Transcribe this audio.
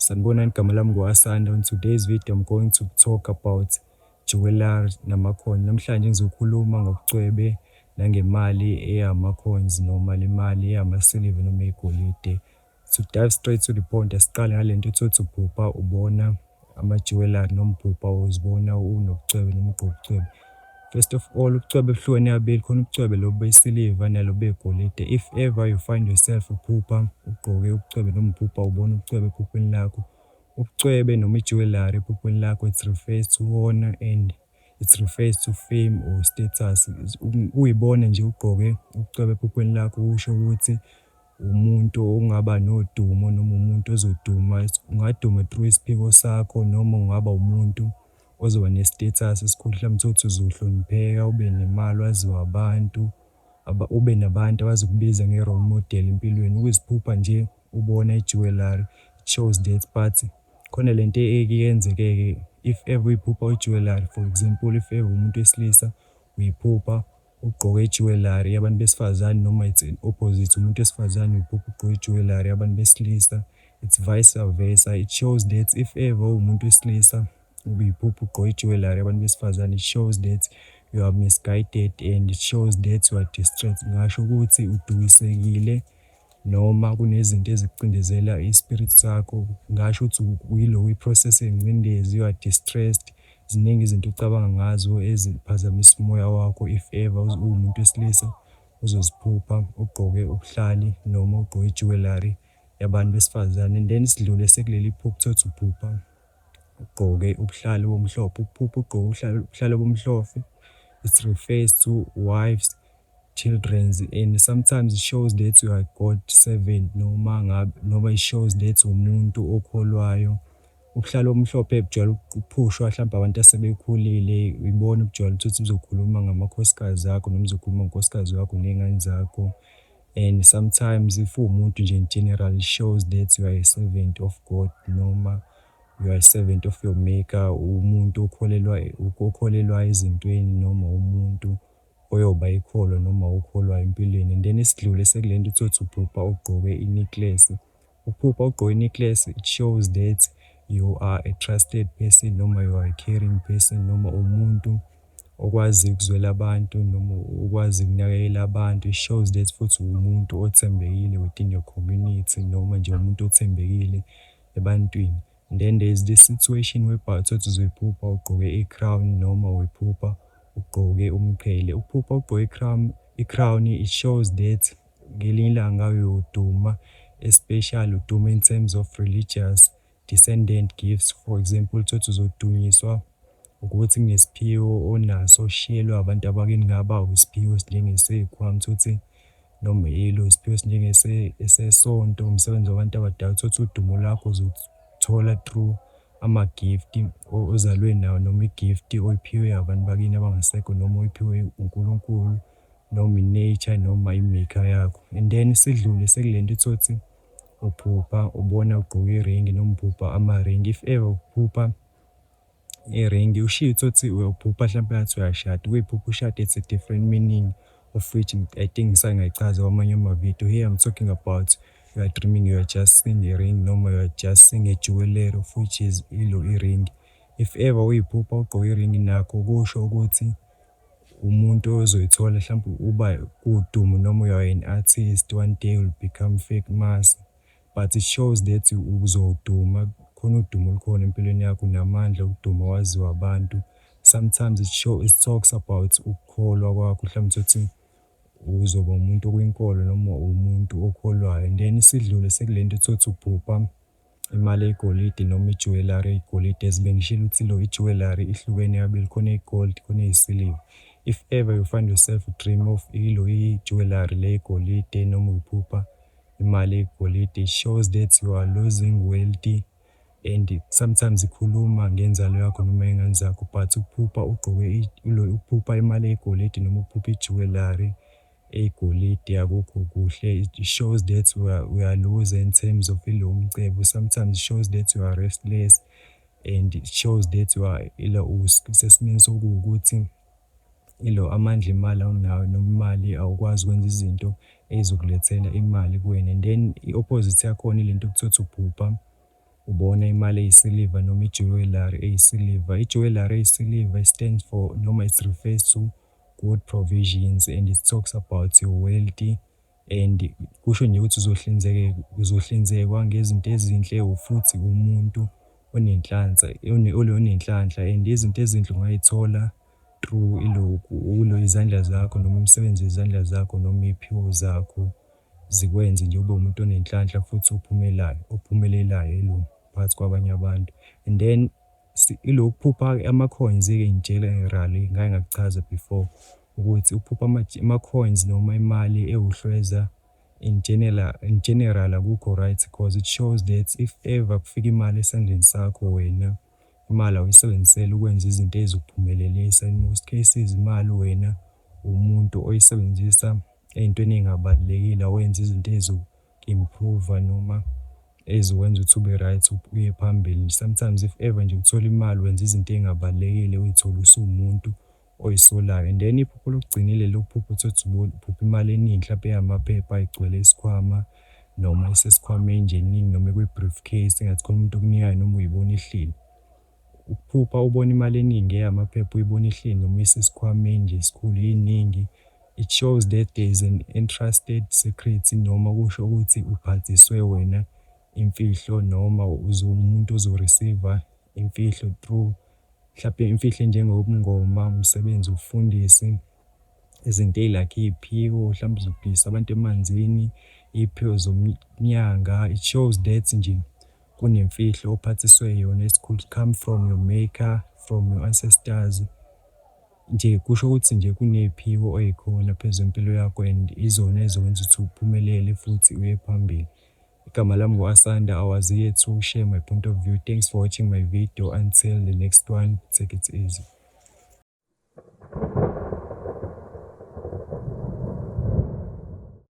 Sanibonani, igama lami ngu-Asanda. On today's video, I'm going to talk about jewelry nama-coin. Namhlanje ngizokhuluma ngobucwebe nangemali eyama-coins noma le mali eyama-silver noma igolide. To dive straight to the point, asiqale ngale nto utholukuthi uphupha ubona ama-jewellery noma uphupha uzibona unobucwebe noma ugqoke ubucwebe. First of all, ubucwebe buhlukene kabili, khona ubucwebe lobu besiliva nalobu begolide. If ever you find yourself uphupha ugqoke ubucwebe noma uphupha ubona ubucwebe ephupheni lakho, ubucwebe noma i-jewellery ephupheni lakho, it refers to honor and it refers to fame or status. Uyibone nje ugqoke ubucwebe ephupheni lakho, kusho ukuthi umuntu ongaba nodumo noma umuntu ozoduma. Ungaduma through isiphiwo sakho noma ungaba umuntu ozoba ne-status esikhulu. Mhlawumbe utholukuthi uzohlonipheka, ube nemali, waziwe abantu, ube nabantu abazokubiza nge-role model empilweni. Ukuziphupha nje ubona i-jewellery, it shows that. But khona lento eke yenzeke-ke, if ever uyiphupha i-jewellery, for example, if ever umuntu wesilisa uyiphupha ugqoke i-jewellery yabantu besifazane noma it's opposite, umuntu wesifazane uyiphupha ugqoke i-jewellery yabantu besilisa, it's vice versa. It shows that if ever uwumuntu wesilisa uyiphupha ugqoke i-jewellery yabantu besifazane, it shows that you are misguided and it shows that you are distressed. Ngingasho ukuthi udukisekile noma kunezinto ezikucindezela i-spirit sakho. Ngingasho ukuthi uyilo kwi-process yengcindezi, you are distressed. Ziningi izinto ocabanga ngazo eziphazamisa umoya wakho. If ever uwumuntu wesilisa uzoziphupha ugqoke ubuhlali noma ugqoke i-jewellery yabantu besifazane. And then sidlule sekuleli phupho, utholukuthi uphupha ugqoke ubuhlali obumhlophe. Ukuphupha ugqoke ubuhlali obumhlophe, it refers to wives, childrens, and sometimes it shows that you are God servant noma ngabe noma it shows that umuntu okholwayo. Ubuhlali obumhlophe bujwayele ukuphushwa hlampe abantu asebekhulile, ibona obujwayele ukuthi uzokhuluma ngamakhosikazi akho noma uzokhuluma ngonkosikazi wakho ney'ngane zakho. And sometimes if uwumuntu nje in general, it shows that you are a servant of God noma you are a servant of your maker, umuntu okholelwa, okholelwa ezintweni noma umuntu oyoba ikholwa noma okholwayo empilweni. And then isidlule sekule nto utholukuthi uphupha ugqoke i-necklace. Ukuphupha ugqoke i-necklace, it shows that you are a trusted person noma you are a caring person noma umuntu okwaziyo ukuzwela abantu noma okwazi ukunakekela abantu. It shows that futhi uwumuntu othembekile within your community noma nje umuntu othembekile ebantwini. And then there is this situation whereby utholukuthi uzoyiphupha ugqoke i-crown noma uyiphupha ugqoke umqhele. Ukuphupha ugqoke i-crown, it shows that ngelinye ilanga uyoduma, especially udume in terms of religious descendant gifts. For example, utholukuthi uzodunyiswa ukuthi kunesiphiwo onaso oshiyelwe abantu abakini, kungaba isiphiwo esinjengesekhwama, utholukuthi noma ilo isiphiwo esinjengesesonto, umsebenzi wabantu abadala. Utholukuthi udumo lwakho uzoluthola through ama-gift ozalwe nawo noma i-gift oyiphiwe abantu bakini abangasekho noma oyiphiwe uNkulunkulu noma i-nature noma i-maker yakho. And then sidlule sekule nto utholukuthi uphupha ubona ugqoke iringi noma uphupha amaringi. If ever uphupha iringi, ushiye utholukuthi uyophupha hlampe ngathi uyashada, ukuyiphupha ushada, it's a different meaning, of which I think ngisake ngayichaza kwamanye amavidiyo. Here I'm talking about you are dreaming, you are just seeing a ring noma you are just seeing a jewellery, of which is ilo iringi. If ever uyiphupha ugqoke iringi, nakho kusho ukuthi umuntu ozoyithola hlampe uba kudumo noma you are an artist, one day will become famous, but it shows that uzoduma, khona udumo olukhona empilweni yakho, unamandla okuduma, waziwe abantu. Sometimes it talks about ukukholwa kwakho, mhlawumbe utholukuthi uzoba umuntu okwinkolo noma umuntu okholwayo. And then sidlule sekule nto utholukuthi uphupha imali eyigolide noma i-jewellery eyigolide. As bengishilo ukuthi lo i-jewellery ihlukene kabili, khona eyi-gold, khona eyisiliva. If ever you find yourself dream of ilo i-jewellery le eyigolide noma uyiphupha imali eyigolide, it shows that you are losing wealthy and sometimes ikhuluma ngenzalo yakho noma iy'ngane zakho. But ukuphupha ugqoke ukuphupha imali eyigolide noma ukuphupha i-jewellery eyigolide akukho kuhle. It shows that uyaluza in terms of ilo mcebo. Sometimes it shows that you are restless and it shows that you are ilo usesimeni sokuwukuthi ilo amandla emali awunawo noma imali awukwazi ukwenza izinto ey'zokulethela imali kuwena. And then i-opposite yakhona ile nto okuthiwa uphupha Ubona imali eyisiliva noma i-jewellery eyisiliva. I-jewellery eyisiliva stands for noma it refers to good provisions and it talks about your wealthy and kusho nje ukuthi uzohlinzeka, uzohlinzekwa ngezinto ezinhle, futhi umuntu onenhlanhla, onenhlanhla and izinto ezinhle ungay'thola through ilokhu izandla zakho noma umsebenzi wezandla zakho noma iy'phiwo zakho zikwenze nje ube umuntu onenhlanhla futhi ophumelayo, ophumelelayo ilo phakathi kwabanye abantu. And then ilokhu kuphupha ama-coins-ke in general, ngake ngakuchaza before ukuthi ukuphupha ama-coins noma imali ewuhlweza in general akukho right, because it shows that if ever kufika imali esandleni sakho wena, imali awuyisebenziseli ukwenza izinto ey'zokuphumelelisa. In most cases, imali wena umuntu oyisebenzisa ey'ntweni ey'ngabalulekile, awenzi izinto ey'zoku-improve-a noma ey'zokwenza ukuthi ube right, uye phambili. Sometimes if ever nje uthola imali wenza izinto ey'ngabalulekile, uy'thole usuwumuntu oy'solayo. And then iphupho lokugcina ileli lokuphupha utholukuthi uphupha imali eningi hlampe eyamaphepha igcwele isikhwama noma isesikhwameni nje eningi noma ikwi-briefcase, engathi khona umuntu okunikayo noma uyibona ihleli. Ukuphupha ubona imali eningi eyamaphepha uyibona ihleli noma isesikhwameni nje esikhulu iningi, it shows that there is an entrusted secret noma kusho ukuthi uphathiswe wena imfihlo noma umuntu ozo-receive-a imfihlo through mhlampe imfihlo enjengobungoma, umsebenzi wobufundisi, izinto ey'lakha iy'phiwo, hlampe uzogilisa abantu emanzini, iy'phiwo zomnyanga. It shows that nje kunemfihlo ophathiswe yona, it could come from your maker, from your ancestors. Nje kusho ukuthi nje kuney'phiwo ey'khona phezu kwempilo yakho and izona ey'zokwenza ukuthi uphumelele futhi uye phambili. Igama lami ngu-Asanda. I was here to share my point of view. Thanks for watching my video. Until the next one, take it easy.